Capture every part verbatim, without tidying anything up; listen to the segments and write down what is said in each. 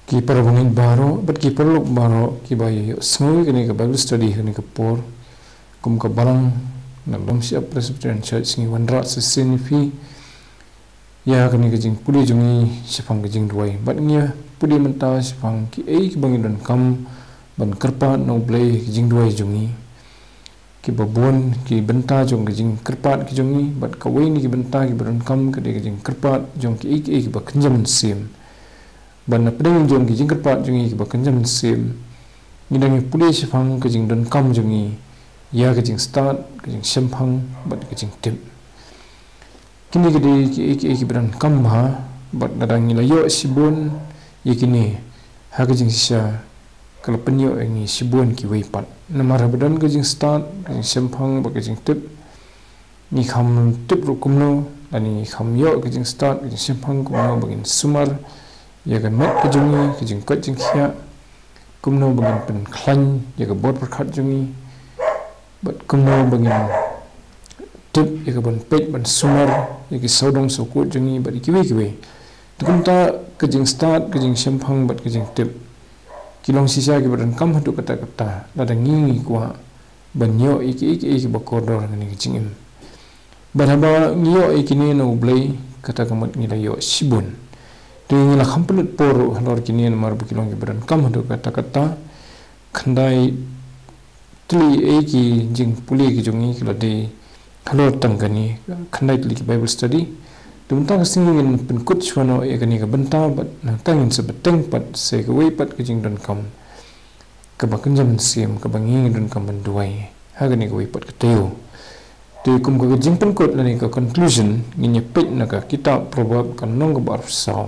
Ki parabangeit baroh bad ki paralok baroh kiba ïohsngew ïa kane ka Bible study ha kane ka por, kum ka balang na Longshiap Presbyterian Church ngi wanrah shisien ïa phi ïa kane ka jingpule jong ngi shaphang ka jingduwai. Bad ngi ïa pule mynta shaphang kiei kiba ngi donkam ban kyrpad na U Blei ha ka jingduwai jong ngi. Kiba bun ki bynta jong ka jingkyrpad ki jong ngi, bad kawei na ki bynta kiba donkam ka dei ka jingkyrpad jong kiei kiei kiba kynja mynsiem. Bad na pdeng jong ki jingkyrpad jong ngi kiba kynja mynsiem, ngi dang ïa pule shaphang ka jingdonkam jong ngi ïa ka jingstad, ka jingshemphang bad ka jingtip. Kine ki dei kiei kiei kiba donkam bha, bad lada ngi la ïoh shibun ïa kine ha ka jingshisha, ka la pynïoh ïa ngi shibun kiwei pat. Namar haba don ka jingstad, ka jingshemphang bad ka jingtip, ngi kham tip ruh kumno, lane ngi kham ïoh ka jingstad, ka jingshemphang kumno ba ngin sumar ïa ka met ka jong ngi, ka jingkoit jingkhiah, kumno ba ngin pynkhlaiñ ïa ka bor pyrkhat jong ngi, bad kumno ba ngin tip ïa kaban peit ban sumar ïa ki sawdong sawkut jong ngi bad ïa kiwei kiwei. Te kumta ka jingstad, ka jingshemphang bad ka jingtip ki long shisha kiba donkam haduh katta katta, lada ngi ngi kwah ban ïoh ïa kiei kiei kiba kordor ha kane ka jingim. Bad haba ngi ïoh ïa kine na U Blei, kata ka mut ngi la ïoh shibun. Te ngi la kham pynlut por ruh halor kine namar ba ki long kiba donkam haduh katta katta. Khyndai tylli, eh, ki jingpule ki jong ngi ki la dei halor tang kane, khyndai tylli ki Bible study. Te mynta ka sngi ngin pynkut shuwa noh ïa kane ka bynta, bad nangta ngin sa bteng pat sa ïa kawei pat ka jingdonkam kaba kynja mynsiem kaba ngi ngi donkam ban duwai ha kane kawei pat ka taïew. Te kum ka jingpynkut lane ka conclusion, ngin ïa peit na ka kitab Proverb ka lynnong kaba arphew saw,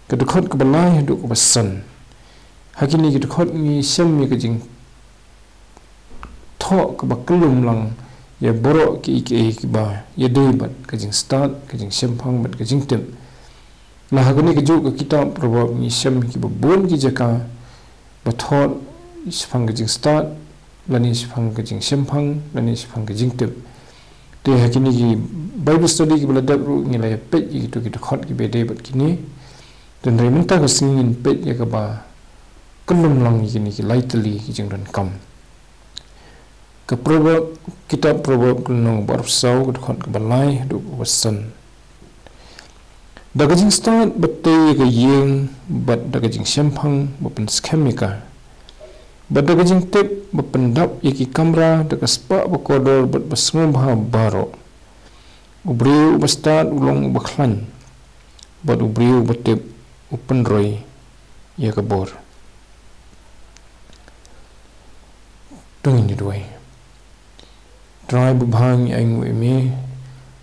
ka dkhot kaba lai haduh kaba san. Ha kine ki dkhot ngi shem ïa ka jing thoh kaba kyllum lang ïa baroh kiei kiei kiba ïadei bad ka jingstad, ka jingshemphang bad ka jingtip. La ha kane kajuh ka kitab Proverb ngi shem kiba bun ki jaka ba thoh shaphang ka jingstad, lane shaphang ka jingshemphang, lane shaphang ka jingtip. Te ha kine ki Bible study kiba la dep ruh ngi la ïa peit ïa kito ki dkhot kiba ïadei bad kine. Te hynrei mynta ka sngi ngin peit ïa kaba kyllum lang ïa kine ki lai tylli ki jingdonkam. Ka Proverb, kitab Proverb ka lynnong ba arphew saw, ka dkhot kaba lai haduh kaba san. Da ka jingstad ba tei ïa ka ïing, bad da ka jingshemphang ba pynskhem ïa ka, bad da ka jingtip ba pyndap ïa ki kamra, da ka spah ba kordor bad ba sngewbha baroh. U briew uba stad u long uba khlaiñ, bad u briew uba tip u pynroi ïa ka bor. To ngin ïa duwai. Trai babha, ngi ainguh ïa me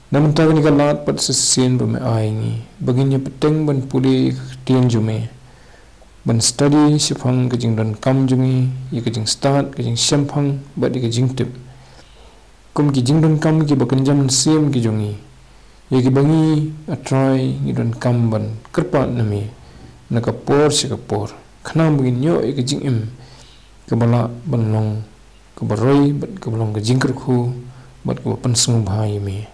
na mynta kane ka lad bad shisien ba me ai ngi ba ngin ïa bteng ban pule ïa ka ktien jong me, ban study shaphang ka jingdonkam jong ngi, ïa ka jingstad, ka jingshemphang bad ïa ka jingtip. Kum ki jingdonkam kiba kynja mynsiem ki jong ngi, ïa kiba ngi, A Trai, ngi donkam ban kyrpad na me na ka por sha ka por, khnang ba ngin ïoh ïa ka jingim kaba lah ban long kaba roi bad kaba long ka jingkyrkhu bad kaba pynsngewbha ïa me.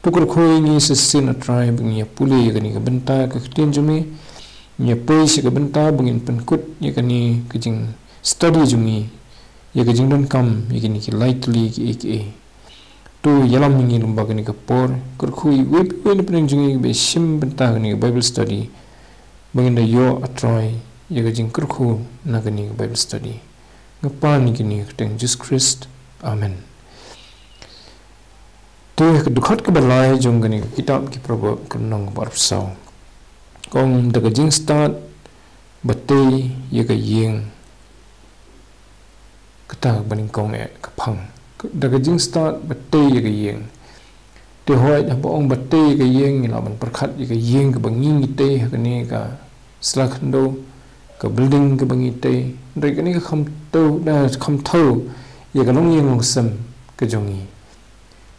To kyrkhu ïa ngi shisien, A Trai, ba ngin ïa pule ïa kane ka bynta ka ktien jong me, ngin ïa poi sha ka bynta ba ngin pynkut ïa kane ka jingstudy jong ngi, ïa ka jingdonkam ïa kine ki lai tylli kiei kiei. To ïalam ïa ngi lyngba kane ka por, kyrkhu ïa iwei pa iwei na pdeng jong ngi ba shim bynta kane ka Bible study, ba ngin da ïoh, A Trai, ïa ka jingkyrkhu na kane ka Bible study. Nga pan ïa kine ha ka kyrteng Jisu Khrist. Amen. Te ka dkhot kaba lai jong kane ka kitab ki Proverb ka lynnong kaba arphew saw ka ong, da ka jingstad ba tei ïa ka ïing. Kata kaba nyngkong, eh, ka phang. Da ka jingstad ba tei ïa ka ïing. Te hooid, haba ong ba tei ïa ka ïing, ngi lah ban pyrkhat ïa ka ïing kaba ngi ngi tei ha kane ka sla khyndew, ka building kaba ngi tei. Hynrei kane ka kham thew, da kham thew ïa ka longïing longsem ka jong ngi.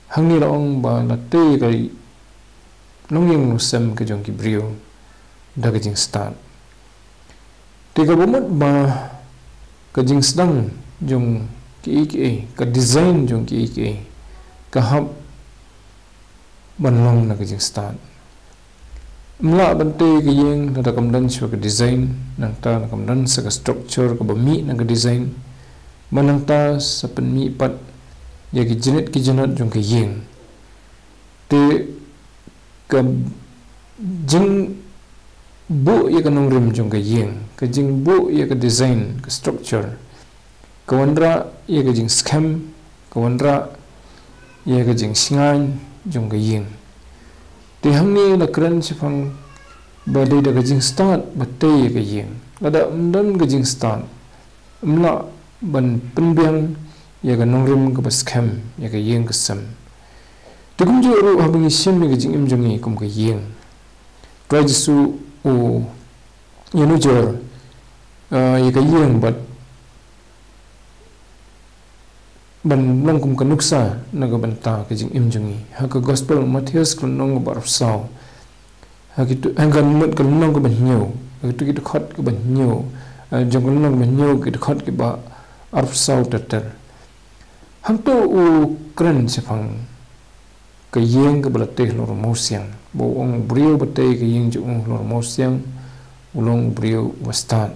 Hangne la ong ba la tei ïa ka longïing longsem ka jong ki briew da ka jingstad. Te kaba mut ba ka jingsdang jong kiei kiei, ka design jong kiei kiei, ka hap ban long na ka jingstad. Ym lah ban tei ka ïing lada kam don shuh ka design, nangta kam don sa ka structure kaba mih na ka design, bad nangta sa pynmih pat ïa ki jnit ki jnot jong ka ïing. Te ka jingbuh ïa ka nongrim jong ka ïing, ka jingbuh ïa ka design, ka structure, ka wanrah ïa ka jingskhem, ka wanrah ïa ka jingshngaiñ jong ka ïing. Te hangne la kren shaphang ba dei da ka jingstad ba tei ïa ka ïing. Lada ym don ka jingstad, ym lah ban pynbiang ïa ka nongrim kaba skhem ïa ka ïing ka sem. Te kumjuh ruh haba ngi shim ïa ka jingim jong ngi kum ka ïing, Trai Jisu u ïanujor, ah, ïa ka ïing bad ban long kum ka nuksa na ka bynta ka jingim jong ngi. Ha ka Gospel Mathaios ka lynnong kaba arphew saw, ha kitu, ha ka mut ka lynnong kaba hynñiew, ha kitu ki dkhot kaba hynñiew, eh, jong ka lynnong kaba hynñiew, ki dkhot kiba arphew saw ter ter. Hangto u kren shaphang ka ïing kaba la tei halor u mawsiang, ba u ong, u briew ba tei ka ïing jong u halor u mawsiang u long u briew uba stad.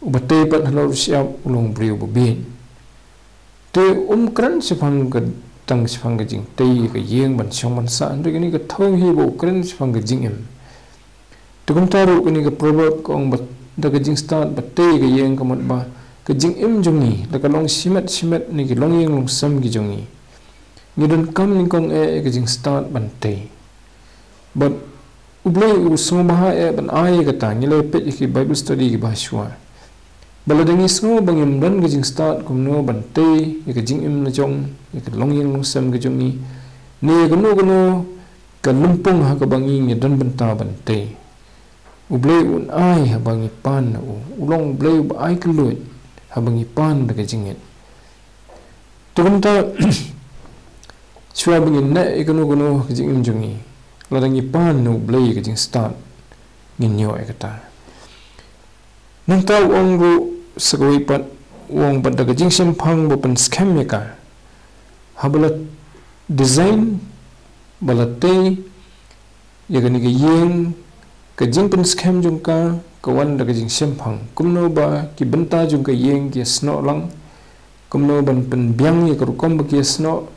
Uba tei pat halor u shyiap u long u briew uba bieit. Te um kren shaphang ka, tang shaphang ka jingtei ka ïing ban shong ban sah, hynrei kane ka thew hi ba u kren shaphang ka jingim. Te kumta ruh kane ka proverb ka ong ba da ka jingstad ba tei ka ïing, ka mut ba ka jingim jong ngi la ka long shimet shimet na ki longïing longsem ki jong ngi. Ngi donkam nyngkong eh ïa ka jingstad ban tei. Bad U Blei u sngewbha eh ban ai ïa kata. Ngi la peit ïa ki Bible study kiba shuwa ba lada ngi sngew ba ngim don ka jingstad kumno ban tei ïa ka jingim la jong, ïa ka longïing longsem ka jong ngi, ne ïa kano kano ka lympung ha kaba ngi, ngi don bynta ban tei, U Blei un ai haba ngi pan na u. U long U Blei uba ai kylluid haba ngi pan da ka jingngeit. Te kumta, shuwa ba ngin neh ïa kano kano ka jingim jong ngi, lada ngi pan na U Blei ka jingstad, ngin ïoh ïa kata. Nangta u ong ruh sa kawei pat, u ong ba da ka jingshemphang ba pynskhem ïa ka. Haba la design, ba la tei ïa kane ka ïing, ka jingpynskhem jong ka ka wan da ka jingshemphang. Kumno ba ki bynta jong ka ïing ki ïasnoh lang, kumno ban pynbiang ïa ka rukom ba ki ïasnoh,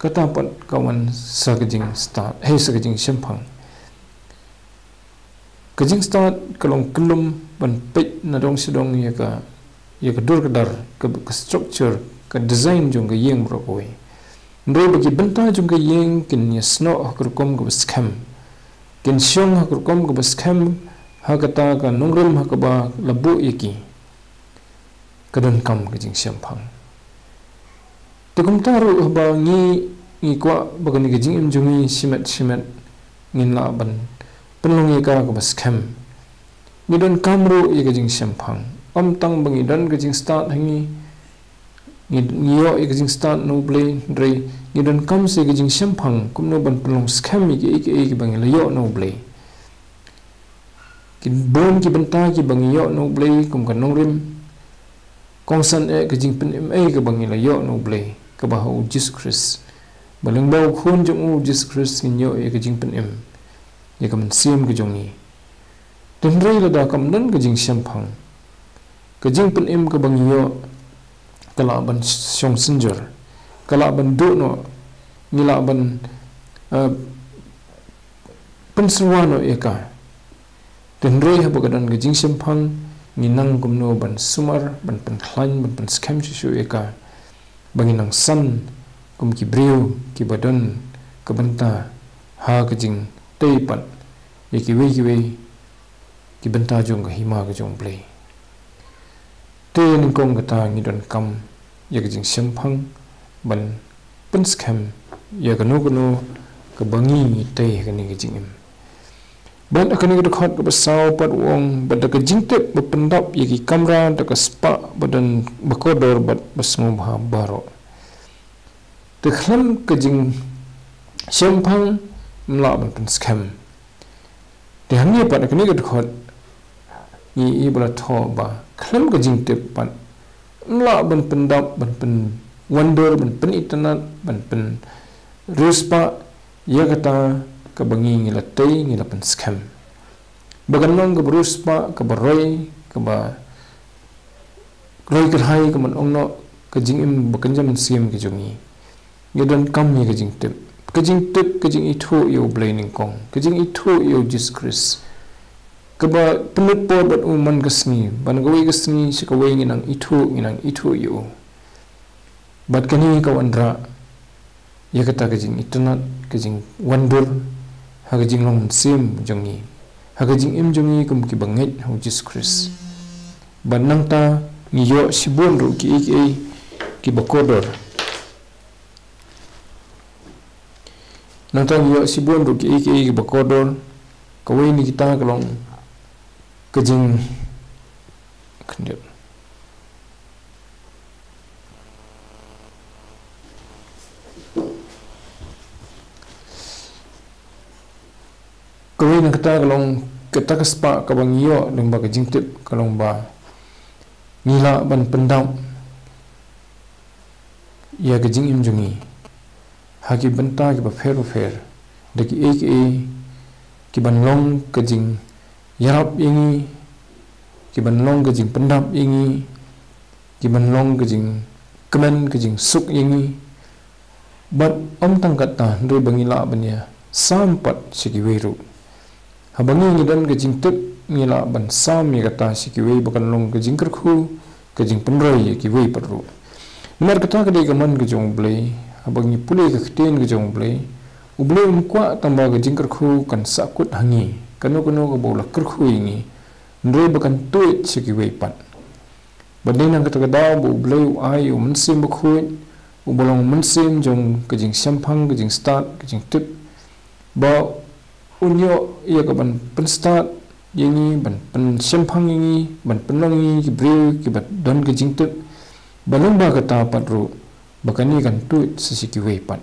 kata pat ka wan sa ka jingstad, hei, sa ka jingshemphang. Ka jingstad ka long kyllum ban peit na dong sha dong ïa ka, ïa ka dur ka dar, ka, ka structure, ka design jong ka ïing baroh kawei. Hynrei ba ki bynta jong ka ïing kin ïasnoh ha ka rukom kaba skhem, kin shong ha ka rukom kaba skhem, ha kata ka nongrim ha kaba la buh ïa ki, ka donkam ka jingshemphang. Te kumta ruh haba ngi, ngi kwah ba kane ka jingim jong ngi shimet shimet ngin lah ban pynlong ïa ka kaba skhem, ngi donkam ruh ïa ka jingshemphang. Ym tang ba ngi don ka jingstad ha ngi, ngi, ngi ïoh ïa ka jingstad na U Blei, hynrei ngi donkam sa ïa ka jingshemphang kumno ban pynlong skhem ïa kiei kiei kiba ngi la ïoh na U Blei. Ki bun ki bynta kiba ngi ïoh na U Blei kum ka nongrim, kongsan eh ka jingpynim ei kaba ngi la ïoh na U Blei, kaba ha U Jisu Khrist. Ba lyngba u Khun jong u, U Jisu Khrist, ngin ïoh ïa ka jingpynim ïa ka mynsiem ka jong ngi. Te hynrei lada kam don ka jingshemphang, ka jingpynim kaba ngi ïoh ka lah ban shong synjor, ka lah ban duh noh, ngi lah ban, eh, pynsyrwa noh ïa ka. Te hynrei haba ka don ka jingshemphang, ngi nang kumno ban sumar, ban pynkhlaiñ, ban pynskhem shuh shuh ïa ka, ba ngin nang san kum ki briew kiba don ka bynta ha ka jingtei pat ïa kiwei kiwei ki bynta jong ka hima ka jong U Blei. Te nyngkong kata ngi donkam ïa ka jingshemphang ban pynskhem ïa kano kano kaba ngi, ngi tei ha kane ka jingim. Bad ha kane ka dkhot kaba saw pat u ong, bad da ka jingtip ba pyndap ïa ki kamra da ka spah ba don ba kordor bad ba sngewbha baroh. Te khlem ka jingshemphang ym lah ban pynskhem. Te hangne pat ha kane ka dkhot ngi ïohi ba la thoh ba khlem ka jingtip pat ym lah ban pyndap, ban pynwandur, ban pynitynnad, ban pynriewspah ïa kata kaba ngi ngi la tei, ngi la pynskhem. Ba kan long kaba riewspah, kaba roi, kaba roi kyrhai, kaba ong noh ka jingim bakynja mynsiem ka jong ngi. Ngi donkam ïa ka jingtip. Ka jingtip, ka jingithuh ïa U Blei nyngkong. Ka jingithuh ïa U Jisu Khrist. Kaba pynlut por bad U man ka sngi, ban kawei ka sngi sha kawei ngi nang ithuh, ngi nang ithuh ïa U. Bad kane ka wanrah ïa kata ka jingitynnad, ka jingwandur ha ka jinglong mynsiem jong ngi, ha ka jingim jong ngi kum kiba ngeit ha U Jisu Khrist. Bad nangta ngi ïoh shibun ruh kiei kiei kiba kordor. Nangta ngi ïoh shibun ruh kiei kiei kiba kordor. Kawei na kita ka long ka jing, khyndiat. Kawei na kata ka long kata ka spah kaba ngi ïoh lyngba ka jingtip, ka long ba ngi lah ban pyndap ïa ka jingim jong ngi ha ki bynta kiba pher bapher, da kiei kiei kiban long ka jingïarap ïa ngi, kiban long ka jingpyndap ïa ngi, kiban long ka jingkmen, ka jingsuk ïa ngi. Bad ym tang kata, hynrei ba ngi lah ban ïa sam pat sha kiwei ruh. Haba ngi ngi don ka jingtip, ngi lah ban sam ïa kata sha kiwei, ba kan long ka jingkyrkhu, ka jingpynroi ïa kiwei pat ruh. Namar kata ka dei ka mon ka jong U Blei. Haba ngi pule ka ktien ka jong U Blei, U Blei um kwah tang ba ka jingkyrkhu kan sahkut ha ngi, kano kano kaba u la kyrkhu ïa ngi, hynrei ba kan tuid sha kiwei pat. Bad dei na kata ka daw ba U Blei u ai U Mynsiem Bakhuid, uba long Mynsiem jong ka jingshemphang, ka jingstad, ka jingtip, ba un ïoh ïa kaban pynstad ïa ngi, ban pynshemphang ïa ngi, ban pynlong ïa ngi ki briew kiba don ka jingtip, ba lyngba kata pat ruh ba kane kan tuid sha kiwei pat.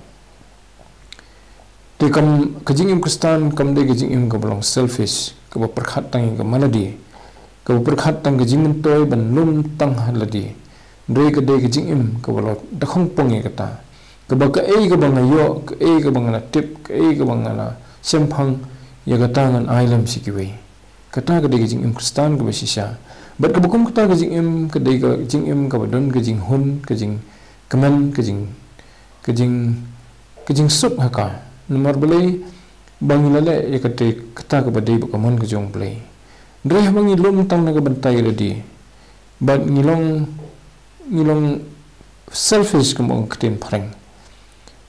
Te kam, ka jingim Khristan kam dei ka jingim kaba long selfish, kaba pyrkhat tang ïa ka man lade, kaba pyrkhat tang ka jingmyntoi ban lum tang ha lade. Hynrei ka dei ka jingim kaba la da khongpong ïa kata, kaba kaei kaba nga ïoh, kaei kaba nga la tip, kaei kaba nga la shemphang, ïa kata ngan ai lem sha kiwei. Kata ka dei ka jingim Khristan kaba shisha. Bad kaba kum kata ka jingim, ka dei ka jingim kaba don ka jinghun, ka jingkmen, ka jing, ka jing, ka jingsuk ha ka. Namar balei? Ba ngi la leh ïa kata, kata kaba dei bad ka mon ka jong U Blei. Hynrei haba ngi lum tang na ka bynta ïa lade, bad ngi long, ngi long selfish, kum ong ka ktien phareng.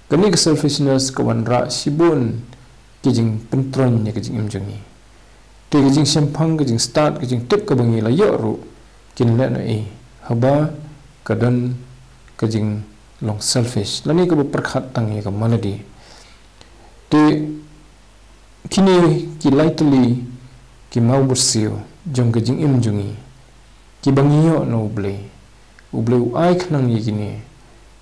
Kane ka selfishness ka wanrah shibun ki jingpyntroiñ ïa ka jingim jong ngi. Te ka jingshemphang, ka jingstad, ka jingtip kaba ngi la ïoh ruh, kin leh noh ei haba ka don ka jinglong selfish, lane kaba pyrkhat tang ïa ka man lade. Te kine ki lai tylli ki mawbyrsiew jong ka jingim jong ngi, kiba ngi ïoh na U Blei. U Blei u ai khnang ïa kine,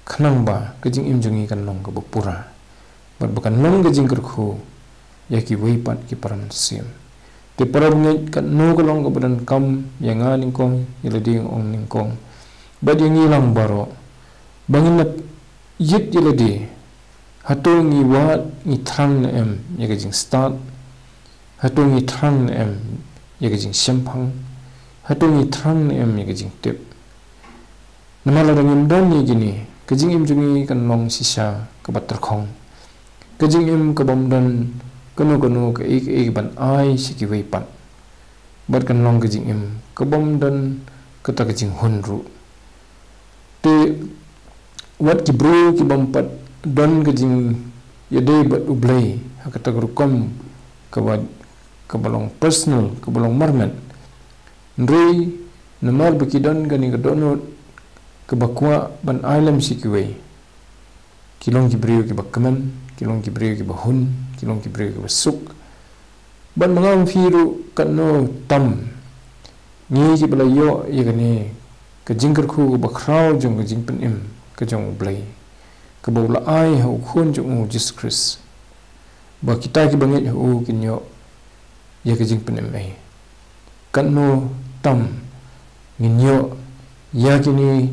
khnang ba ka jingim jong ngi kan long kaba pura, bad ba kan long ka jingkyrkhu ïa kiwei pat ki para mynsiem. Te para bangeit, katno ka long kaba donkam ïa nga nyngkong, ïa lade ong nyngkong, bad ïa ngi lang baroh, ba ngin ïit ïa lade. Hato ngi wad, ngi thrang ne em ïa ka jingstad? Hato ngi thrang ne em ïa ka jingshemphang? Hato ngi thrang ne em ïa ka jingtip? Namar lada ngim don ïa kine, ka jingim jong ngi kan long shisha kaba tyrkhong, ka jingim kaba ym don kano kano kaei kaei ban ai sha kiwei pat, bad kan long ka jingim kaba ym don kata ka jinghun ruh. Te wat ki briew ki bym pat don ka jingïadei bad U Blei ha kata ka rukom kaba, kaba long personal, kaba long marmet. Hynrei namar ba ki don kane ka dohnud kaba kwah ban ai lem sha kiwei, ki long ki briew kiba kmen, ki long ki briew kiba hun, ki long ki briew kiba suk. Bad ma nga ma phi ruh, katno tam ngi kiba la ïoh ïa kane ka jingkyrkhu kaba khraw jong ka jingpynim ka jong U Blei, kaba u la ai ha U Khun jong u, Jisu Khrist, ba kita kiba ngeit ha u kin ïoh ïa ka jingpynim ei. Katno tam ngin ïoh ïa kine,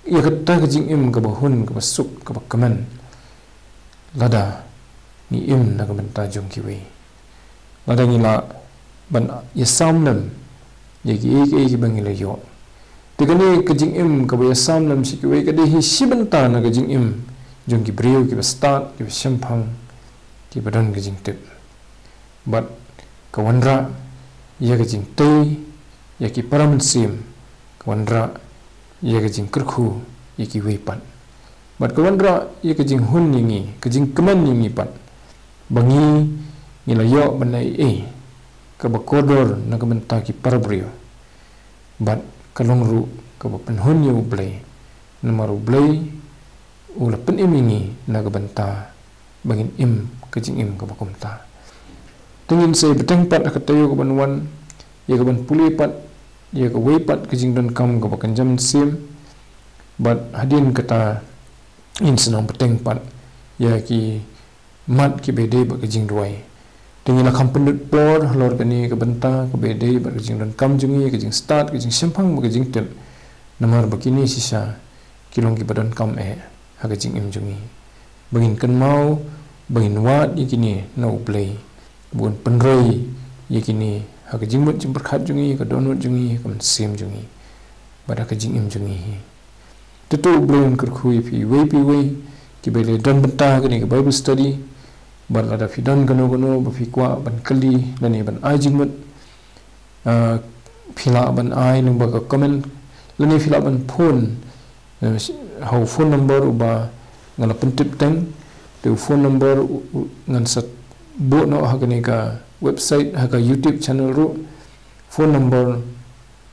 ïa kata ka jingim kaba hun, kaba suk, kaba kmen, lada ngi im na ka bynta jong kiwei. Lada ngi lah ban ïasam lem ïa kiei kiei kiba ngi la ïoh. Te kane ka jingim kaba ïasam lem sha kiwei ka dei hi shi bynta na ka jingim jong ki briew kiba stad, kiba shemphang, kiba don ka jingtip. Bad ka wanrah ïa ka jingtei ïa ki para mynsiem, ka wanrah ïa ka jingkyrkhu ïa kiwei pat. Bad ka wanrah ïa ka jinghun ïa ngi, ka jingkmen ïa ngi pat, ba ngi, ngi la ïoh ban ai ei kaba kordor na ka bynta ki para briew. Bad ka long ruh kaba pynhun ïa U Blei, namar U Blei u la pynim ïa ngi na ka bynta ba ngin im ka jingim kaba kumta. Te ngin sa ïa bteng pat ha ka taïew kaban wan, ïa kaban pule pat ïa kawei pat ka jingdonkam kaba kynja mynsiem. Bad hadien kata ngin sa nang bteng pat ïa ki mat kiba ïadei bad ka jingduwai. Te ngi la kham pynlut por halor kane ka bynta kaba ïadei bad ka jingdonkam jong ngi, ka jingstad, ka jingshemphang bad ka jingtip. Namar ba kine shisha ki long kiba donkam eh ha ka jingim jong ngi. Ba ngin kynmaw, ba ngin wad ïa kine na U Blei, ba un pynroi ïa kine ha ka jingmut jingpyrkhat jong ngi, ka dohnud jong ngi, ka mynsiem jong ngi, bad ha ka jingim jong ngi hi. Te to U Blei un kyrkhu ïa phi iwei pa iwei kiba la don bynta ha kane ka Bible study. Bad lada phi don kano kano ba phi kwah ban kylli lane ban ai jingmut, ah, phi lah ban ai lyngba ka comment lane phi lah ban phone, eh, ha u phone number uba nga la pyntip teng. Te u phone number u, u, ngan sa buh noh ha kane ka website, ha ka YouTube channel ruh. Phone number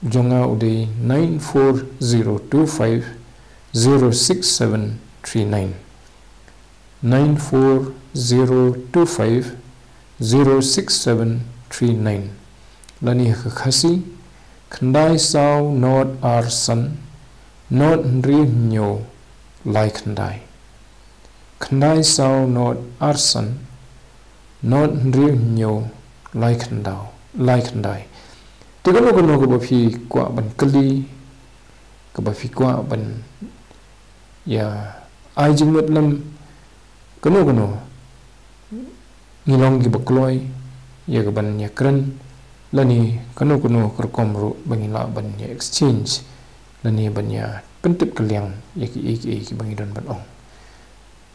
jong nga u dei nine four zero two five zero six seven three nine. Nine four zero two five zero six seven three nine. Lane ha ka Khasi, khyndai saw nod ar san, nod hynriew hynñiew, lai khyndai. Khyndai saw nod ar san, nod hynriew hynñiew, lai khyndai, lai khyndai. Te kano kano kaba phi kwah ban kylli, kaba phi kwah ban ïa ai jingmut lem, kano kano, ngi long kiba kloi ïa kaban ïakren, lane kano kano ka rukom ruh ba ngi lah ban ïa exchange, lane ban ïa pyntip kylliang ïa kiei kiei kiba ngi don ban ong.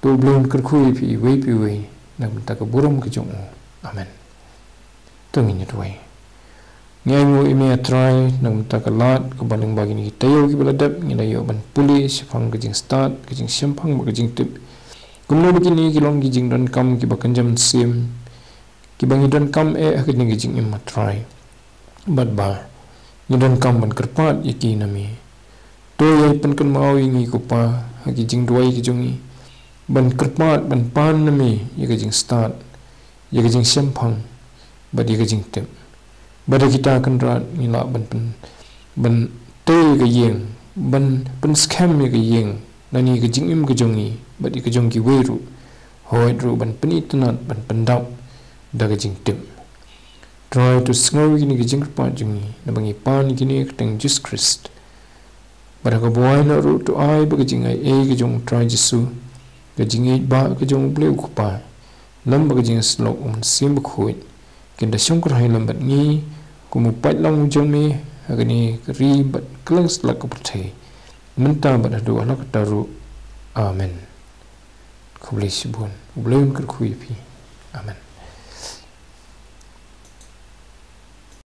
To U Blei un kyrkhu ïa phi iwei pa iwei na ka bynta ka burom ka jong u. Amen. To ngin ïa duwai. Ngi ainguh ïa me, A Trai, na ka bynta ka lad kaba lyngba kine ki taïew kiba la dep ngi la ïoh ban pule shaphang ka jingstad, ka jingshemphang bad ka jingtip. Kumno ba kine ki long ki jingdonkam kiba kynja mynsiem kiba ngi donkam eh ha kane ka jingim, A Trai. Bad ba ngi donkam ban kyrpad ïa ki na me. To ïa pynkynmaw ïa ngi, ko Pa, ha ki jingduwai ki jong ngi, ban kyrpad, ban pan na me ïa ka jingstad, ïa ka jingshemphang bad ïa ka jingtip. Bad da kita, Kynrad, ngi lah ban pyn, ban tei ïa ka ïing, ban pynskhem ïa ka ïing, lane ïa ka jingim ka jong ngi bad ïa ka jong kiwei ruh. Hooid ruh ban pynitynnad, ban pyndap da ka jingtip. Trai, to sngew ïa kine ki jingkyrpad jong ngi, naba ngi pan ïa kine ha ka kyrteng Jisu Khrist. Bad ha kaba wai noh ruh, to ai ba ka jingaiei ka jong U Trai Jisu, ka jingïeit ba ka jong U Blei U Kpa, lem bad ka jingïasyllok U Mynsiem Bakhuid, kin da shongkyrhai lem bad ngi kum u paidlang jong me ha kane ka ri bad kylleng satlak ka pyrthei, mynta bad haduh katta ruh. Amen. Khublei shibun. U Blei un kyrkhu ïa phi. Amen.